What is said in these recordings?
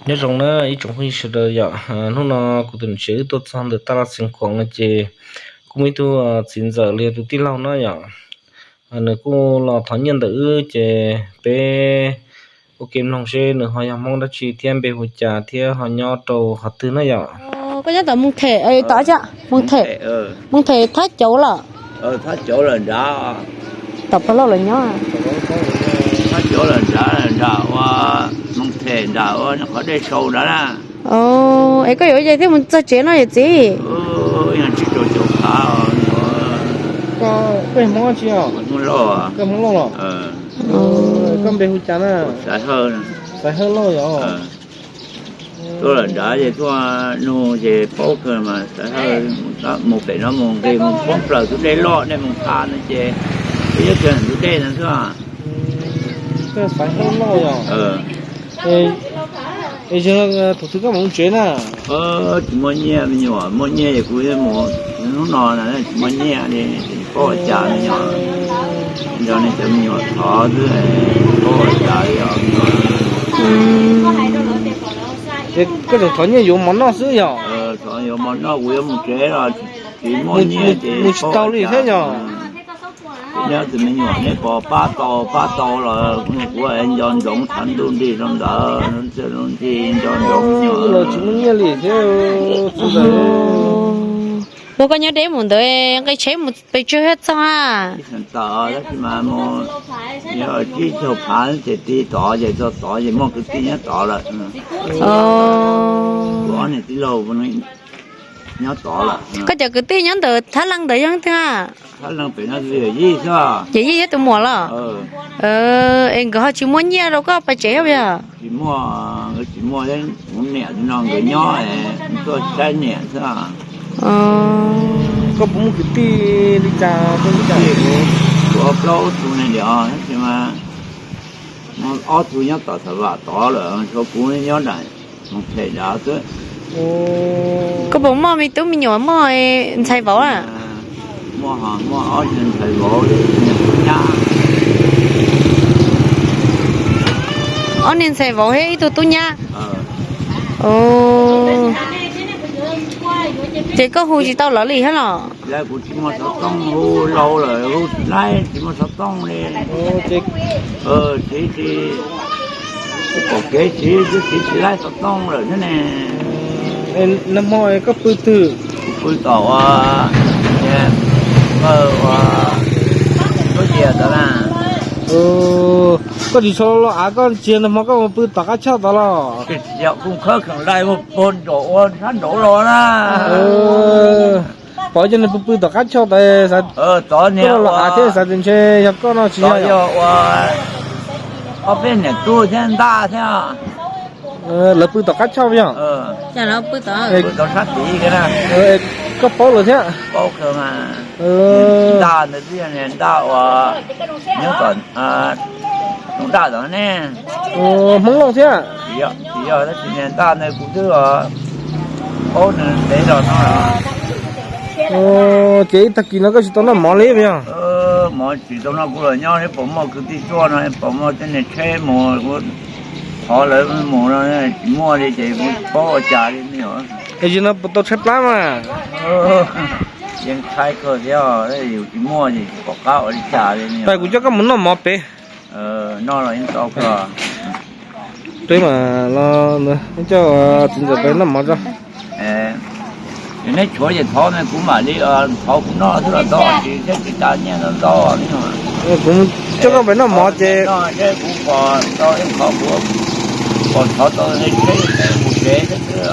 Nyob zoo na ib tsoom phooj ywg sawv daws yom, hnub no kuv tus niam tsev wb tuaj txog ntawm Taj Laj Xeev Khuam no ces kuj muaj ib tug txiv ntxawm los yog tus tij laug na yom, nws kuj los thov nyiaj ntawm wb ces peb ua ke mloog seb nws ho yog Hmoob dab tsi thiab npe hu cas thiab ho nyob rau qhov twg na yom. Koj nyob tom Moos Them, tom Moos Them, Moos Them Thab Cauv los? Thab Cauv lawm nrad, tom Paj Lauj lawm nyob. Thab Cauv lawm nrad, nram ua Moos Them nram ua qhov dej sau nrad na. Es koj yuav ua cas thiaj mus txog tsev no yom txiv? Yog tsib rau caum phav. Koj Hmoob dab tsi os? Hmoob Lauj. Koj Hmoob Lauj los? Koj npe hu cas na? Xaiv Hawj. Xaiv Hawj Lauj yom. Tuaj lawm nrad ces tuaj nug ces paub kawg mas Xaiv Hawj, mus pem no mus nqis mus poob plaws tus dej loj nej mus tha no ces peb nyob kiag ntug dej no xwb. Koj Xaiv Hawj Lauj yom. Es yog thaum twg koj mam mus tsev na? Tsis muaj nyiaj me nyuam, muaj nyiaj es kuv mus hnub no na, tsis muaj nyiaj li, paub ua cas me nyuam. Nco nej cov me nyuam thov xwb, paub ua cas li os. Es koj tseem thov nyiaj yuav mov noj xwb yom? Thov yuav mov noj, kuv yuav mus tsev los tsis muaj nyiaj ces mus tsis tau li thiab yom. Nyob tus me nyuam nej pom pab tau pab tau los kuv nco ntsoov thav ntuj nti rau ntawd, nti nco ntsoov los tsis muaj nyiaj li thiab. Ua koj nyob deb mus ntawd nqe tsheb mus pes tsawg thiaj txog a? Tab sis mas mus yog tsib caug phav ces ti tod ces txog tod ces muaj kwv tij nyob tod lawm. Kuv ob niag tij laug nyob tod lawm. Koj cov kwv tij nyob ntawm Thab Leej ntawd yog twg a? Thab Leej pem no yog Yij xwb. Yog Yij thiab tus muam los? Es nkawd ho tsis muaj nyiaj rau koj pais tsev os? Tsis muaj, nkawd tsis muaj, kuv niam no nkawd nyob, tuaj saib niam xwb. Koj puas muaj kwv tij li cas? Kuv ob plaub tus ne yom, tab sis mas muaj ob tug nyob tom Thav Vam tod lawm, tshuav kuv nyob nram Moos Them nrad xwb. Koj puas muaj me tub me nyuam, muaj ntxhais vauv a? Muaj, muaj ob niag ntxhais vauv, ib tug tub nyab. Ob niag ntxhais vauv thiab ib tug tub nyab. Ces koj hu tsis tau lawv li thiab los? Kuv tsis muaj xov tooj, hu lauj lawm hu tsis laib, tsis muaj xov tooj li. Tsis, tsis pom kev siv, tsis, tsis laib xov tooj lawm thiab ne. Nag hmo koj pw twg? Kuv pw tom ua, ua Tub Yias tod na. Koj tsis tshua los av, koj tsis yog nag hmo koj mus pw tom qab choj tod los? Kuv khawb kheem laij mus puag nraum ua sab nraud los na. Pom cov neeg pw pw tom qab choj tod, koj los av thiab xav tias ntshe yog koj no tsis yog. Ob peb niam tub thiab Ntaj thiab. Lawv pw tom qab choj yog? Koj paub lawm thiab? Ntaj ntawd twb yog Ntaj uas nyob tom Naj Daj tod ne. Hmoob Lauj thiab? Tsis yog, tab sis Ntaj ntawd kuv twb paub nws ntev los no. Ces ib tag kis no koj tsis tau noj mov li yog? Mov tsis tau noj, kuv los nyob thiab puas muaj kwv tij tuaj no, puas muaj tej niag tsheb mus, kuv thov lawv mus no tsis muaj li ces kuv tsis paub ua cas li me nyuam. Es yog no puas tau tshaib plab mas? Yeej tshaib kawg thiab, yus tsis muaj ces tsis pom qab ua li cas li. Kuv coj koj mus noj mov pem. Noj los yeej tau kawg. Peb mas los coj txiv ntxawm pem noj mov tso. Yog neb tshuav ces thov me kuv mam li thov kuv noj xwb los tau, tsis thiab tsis tas nyiaj ntau ntau li no. Kuv coj koj pem noj mov ces kuv pom tau ib qho kuv pom thov tau tsheb kuv tsev xwb.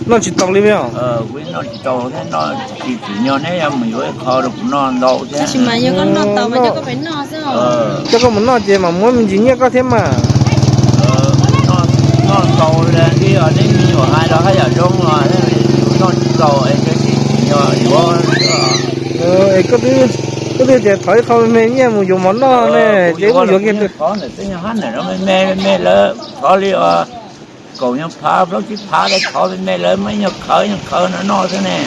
Noj tsis tau li os. Kuv noj tsis tau thiab, noj tsis tsim nyog neb yuav mus yuav ib qho rau kuv noj ntau thiab. Tab sis mas yog koj noj tau mas coj koj pem noj xwb. Coj koj mus noj ces mam muab me ntsis nyiaj koj thiab mas. Noj tau li os, neb me nyuam hais los haj yam zoo los, noj tsis tau es tsis tsim nyog yuav. Es koj twb tias thov ib qho me me nyiaj mus yuav mov noj ne, ces wb yuav kiag. Thov ntawm tej nyuag hab ntawm no me me me me lawv thov li os. Kaum nyuag phav plaub tsib phav lawv thov me me lawv muab ib nyuag khawv ib nyuag khawv no noj xwb ne.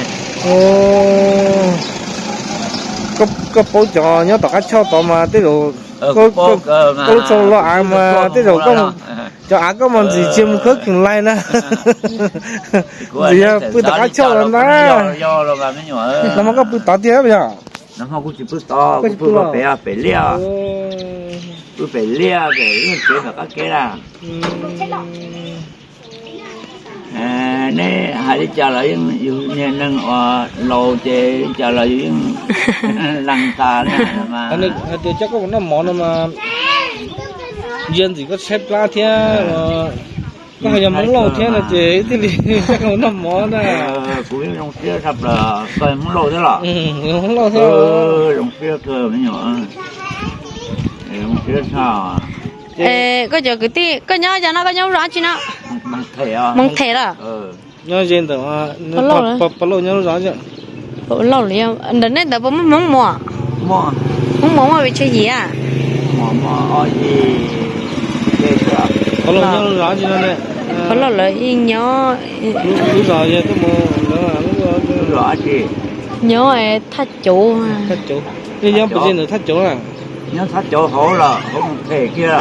Koj paub cov nyob tom qab choj tod mas tej zaum Koj lub txau los av mas tej zaum cov av koj mas ntxim tsis mus khawb kheem lais na. Ntxim yog pw tom qab choj los ntag. Los mas koj pw tod tiag yog? Pw pem liaj, pw pem liaj pem lub tsev tom qab kev na. Neb hais li cas los yeej yus niag neeg uas laus ces li cas los yus yeej lees tas li mas. Hais tias coj koj mus noj mov no mas ntsia ntxim koj tshaib plab thiab, koj ho yog Hmoob Lauj thiab no ces thiaj li coj koj mus noj mov na. Kuv yeej zoo siab tshaj plaws koj yog Hmoob Lauj thiab los. Hmoob Lauj thiab. Zoo siab kawg me nyuam. Zoo siab tshaj. Koj cov kwv tij koj nyob cov no koj nyob lub zos dab tsi no? Moos Them los? Nyob ze ntawm Pov Lauj nyob lub zos. Ntawm nej ntawd puas muaj Hmoob Muas? Hmoob Muas muaj pes tsawg yim? Pov Lauj nyob lub zos dab tsi no? Pov Lauj lawv yeej nyob lub zos, nyob Thaj Cauv. Nej nyob puas ze ntawm Thaj Cauv na? Nyob Thaj Cauv hauv los hauv Moos Them kiag,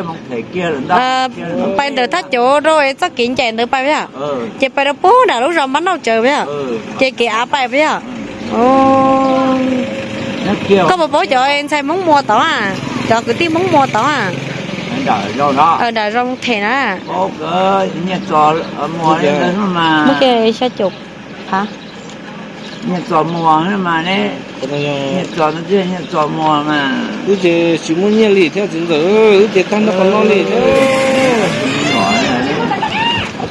Moos Them kiag lawm ntag. Pais ntawm Thaj Cauv rau txoj kev ncaim ntawd pais puas yog? Ces pais rau puag nram lub zos Npab Nauj Tsawv puas yog? Ces kev av pais puas yog? Koj puas paub cov ntxhais Hmoob Muas tod a? Cov kwv tij Hmoob Muas tod a? Nram zos Moos Them na. Muaj kiag xya caum phav. Nyiaj txos muag mas ne, nyiaj txos no twb yog nyiaj txos muag mas. Wb ces tsis muaj nyiaj li thiab txiv ntxawm, wb ces tag nrho qhov no li thiab.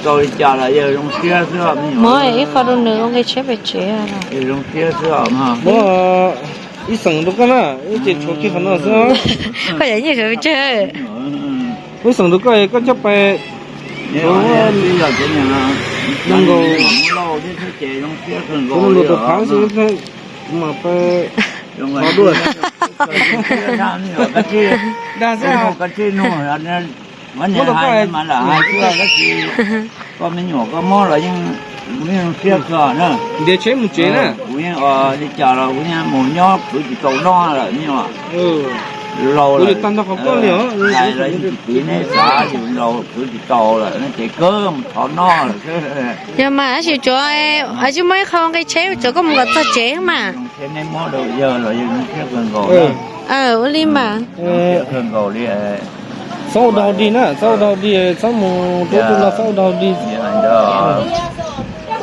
Tau li cas los yawg zoo siab xwb os. Muab ib qho rau nws ua nqi tsheb pem tsev. Yawg zoo siab xwb os. Muab ib xeem rau koj na, wb ces tshuav kiag qhov no xwb. Koj cov nyiaj sawv pes tsawg? Muab ib xeem rau koj, koj coj pais. Nees nkaum, nees nkaum rau phav xwb, kuv mam pais thov dua. Dag xwb. Muab rau koj, koj me nyuam koj mob los yeej, kuv yeej zoo siab kawg na. Ntiav tsheb mus tsev na. Kuv yeej li cas los kuv yeej mus nyob khwv tsis tau noj lawm me nyuam. Laus lawm, tag nrho qhov koj li os. Tiv neb xav yus laus khwv tsis tau lawm ces kawg mus thov noj lawm xwb. Yog mas, tab sis tsuav tsis muaj ib qho nqi tsheb tsuav koj mus kom txog tsev mas. Neb muab rau yawg los yawg zoo siab kawg nkaus. Ua li mas. Kawg nkaus li. Txhob ua dog dig na, txhob ua dog dig, txhob mus rau tus no txhob ua dog dig.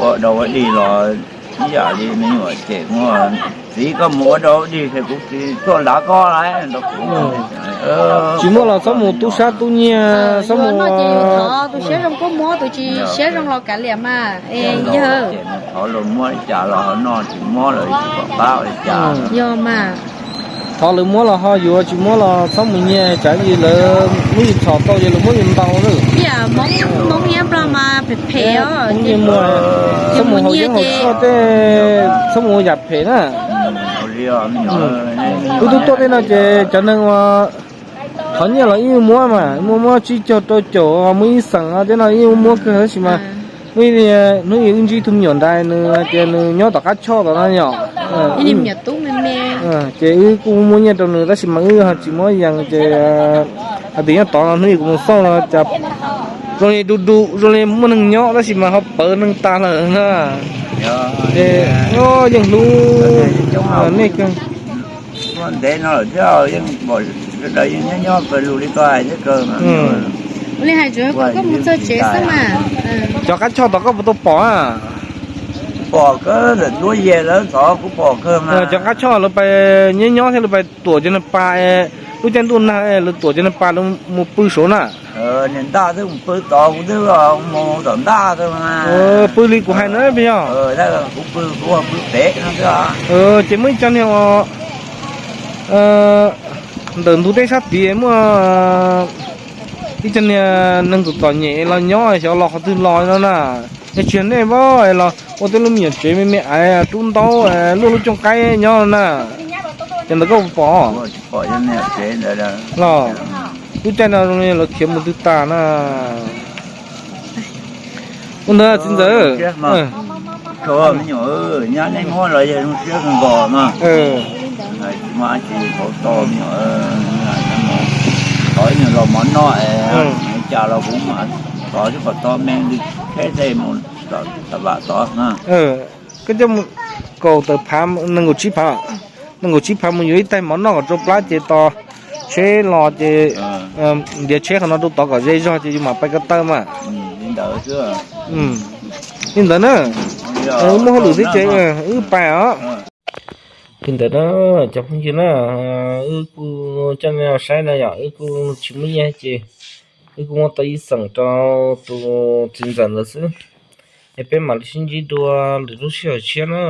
Ua dog ua dig los ib yam li me nyuam cem muaj txiv koj mus ua dog ua dig ces kuv tsis tuaj lav koj lawm. Tsis muaj los txhob mus tub sab tub nyiag, txhob mus. Tus siab zoo kuj muab, tus tsis siab zoo los kav liam mas. Yawg, thov luag muab li cas los ho noj, tsis muab los tsis pom qab ua li cas. Yog mas. Thov lawv muab los ho yuav, tsis muab los txhob mus nyiag, tsam ib lawv muab yus txhom tau ces lawv muab yus ntaus lawm. Ib yam Hmoob Nyab Laj mas phem phem os. Txhob mus haus yeeb haus tshuaj tej, txhob mus ua yam phem na. Wb twb tuaj tej no ces cov neeg uas thov nyiaj los ib muab mas, muab muab tsib caug rau caum, muab ib xeem tej no ib muab kawg tab sis mas muaj ib hnub wb ntsib tus me nyuam ntawd nws hais tias nws nyob tom qab choj tom no yom. Ces wb kuj muab nyiaj rau nws tab sis mas wb ho tsis muab yees ces hais tias nyob tod no hnub kuv mus xauj no cas zoo li du du zoo li muaj neeg nyob tab sis mas ho pawv neeg tas lawm na. Ces yeej hlub nej kawg. Ntev no lawm thiab yeej pom sawv daws yeej nyob nyob pawg lug li koj hais thiab kawg mas. Ua li hais tsuav kom koj mus txog tsev xwb mas. Cov qab choj tom koj puas tau pom a? Pom kawg ntawm nruab yeg lawv tod kuv pom kawg mas. Cov qab choj lawv pais nyob nyob thiab lawv pais tuam cov niag pas, lub caij ntuj nag lawv tuam cov niag pas lawv mus pw saud na. Niag ntaj twb mus pw tod kuv twb mus tom ntaj xwb mas. Pw li kuv hais na puas yog? Kuv pw, kuv pw pem no xwb. Ces muaj ib co niag ntawm ntug teb sab tid muaj ib co niag neeg txom txom nyem los nyob xyov los qhov twg los no na. Yog tsis yog nej pab los ua tej lub me nyuam tsev me me aiv rub ntaub luaj lub cooj qaib nyob no na. Ces ntawd koj puas pom? Los lub caij no zoo li lawv khiav mus twg tas na. Ua ntawd txiv ntxawm. Tso me nyuam, nyab nej muab los yog zoo siab kawg nkaus mas. Tsis muaj dab tsi hauv tau me nyuam. los mov noj es cas los kuv mam tov xwb, kom tov me li tsheb tej mus tau vam tov. Koj coj mus kaum tawm phav, nees nkaum tsib phav, nees nkaum tsib phav mus yuav ib taig mov noj kom tsau plab ces tos tsheb los ces ntiav tsheb qhov no rau tod kom ze zog ces yus mam pais ko taw mas. Li ntawd na, wb muaj hauj lwm thiab ces wb pais os. Li ntawd na, cov phooj ywg na, wb kuj coj nej saib na yom, wb kuj tsis muaj nyiaj ces wb kuj muab tau ib xeem rau tus txiv ntxawm ntawd xwb. Es peb mam li sib ntsib dua lwm lub sij hawm tshiab na.